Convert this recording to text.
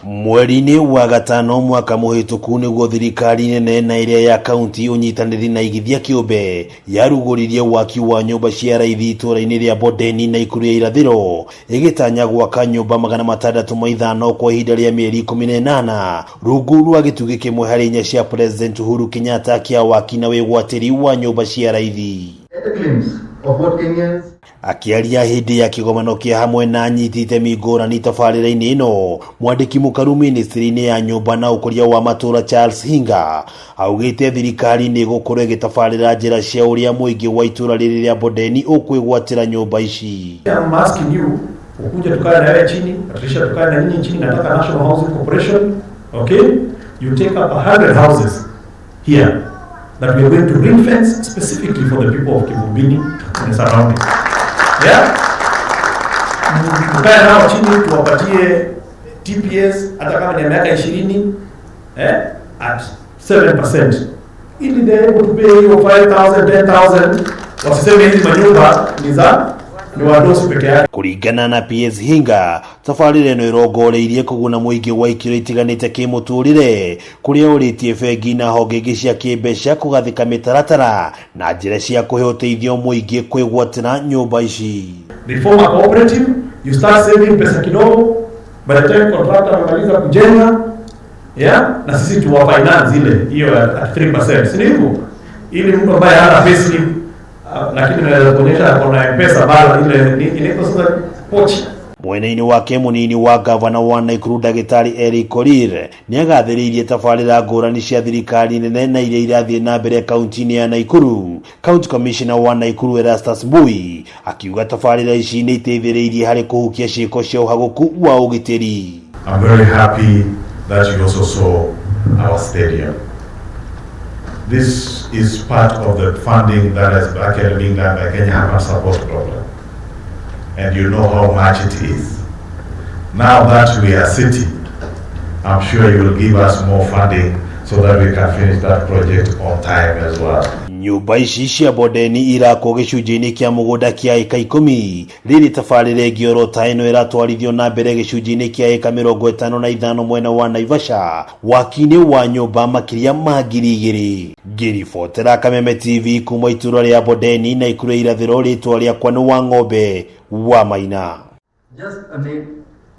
Mweri-inĩ wa gatano mwaka mũhĩtũku nĩguo thirikari nene na ĩrĩa ya kaunti ũnyitanĩri na igithia kĩũmbe yarugũririe waki wa nyũmba cia raithi itũũra-inĩ rĩa Bondeni Naikuru ya irathĩro, ĩgĩtanya gwaka nyũmba 605 kwa ihinda rĩa mĩeri 18 rungu rwa gĩtugĩ kĩmwe harĩ inya cia President Uhuru Kenyatta kĩa waki na wĩgwatĩri wa nyũmba cia raithi. At a glimpse of what Kenyans Akĩaria hĩndĩ ya kĩgomano kĩa hamwe na anyiti itemi ngũrani tabarĩra-inĩ ĩno, mwandĩki mũkaru ministry-inĩ ya nyũmba na ũkũria wa matũũra Charles Hinga augĩte thirikari nĩ ĩgũkorwo ĩgĩtabarĩra njĩra cia ũrĩa mũingĩ wa itũũra rĩrĩ rĩa Bondeni ũkwĩgwatĩra nyũmba ici. I'm asking you ukuje tukae na wewe chini, Patricia tukae na nyinyi chini, nataka National Housing Corporation, okay? You take up 100 houses here that we are going to ring fence specifically for the people of Kivumbini and the surroundings. Yeah? Tukae nao chini tuwapatie TPS hata kama ni ya miaka 20, at 7% ili they able to pay hiyo 5000 10000, wasiseme hizi manyumba ni za ni wadosi peke yake. Kũringana na PS Hinga, tabarĩra ĩno ĩrongoreirie kũguna mũingĩ wa ikĩro itiganĩte kĩmũtũrĩre, kũrĩa ũrĩtie bengi na honge ingĩ cia kĩmbeca kũgathĩka mĩtaratara na njĩra cia kũhe ũteithio mũingĩ kwĩgwatĩra nyũmba ici. They form a cooperative, you start saving pesa kidogo, by the time contractor amemaliza kujenga, yeah, na sisi tuwa finance ile hiyo at 3%, si ndivyo? Ili mtu ambaye hana payslip, lakini naweza kuonyesha ako na M-Pesa bado ile ni inaitwa sasa pochi. Mwena-inĩ wake mũnini wa gavana wa Naikuru ndagĩtarĩ Eric Korir nĩagathĩrĩirie tabarĩra ngũrani cia thirikari nene na iria irathiĩ na mbere kaunti-inĩ ya Naikuru. County Commissioner wa Naikuru Erastus Mbui akiuga tabarĩra ici nĩ iteithĩrĩirie harĩ kũhukia ciĩko cia ũhagũku wa ũgitĩri. I'm very happy that you also saw our stadium. This is part of the funding that has actually been done by Kenya Urban Support Program. And you know how much it is. Now that we are city, I'm sure you will give us more funding so that we can finish that project on time as well. Nyũmba ici cia Bondeni irakwo gĩcunjĩ-inĩ kĩa mũgũnda kĩa ĩka 10, rĩrĩ tabarĩra ĩngĩ oro ta ĩno ĩratwarithio na mbere gĩcunjĩ-inĩ kĩa ĩka 55 mwena wa Naivasha, waki-inĩ wa nyũmba makĩria ma 2000. Ngĩribotera Kameme TV kuma itũũra rĩa Bondeni Naikuru ya irathĩro, rĩtwa rĩakwa nĩ Wang'ombe wa Maina. Just a name.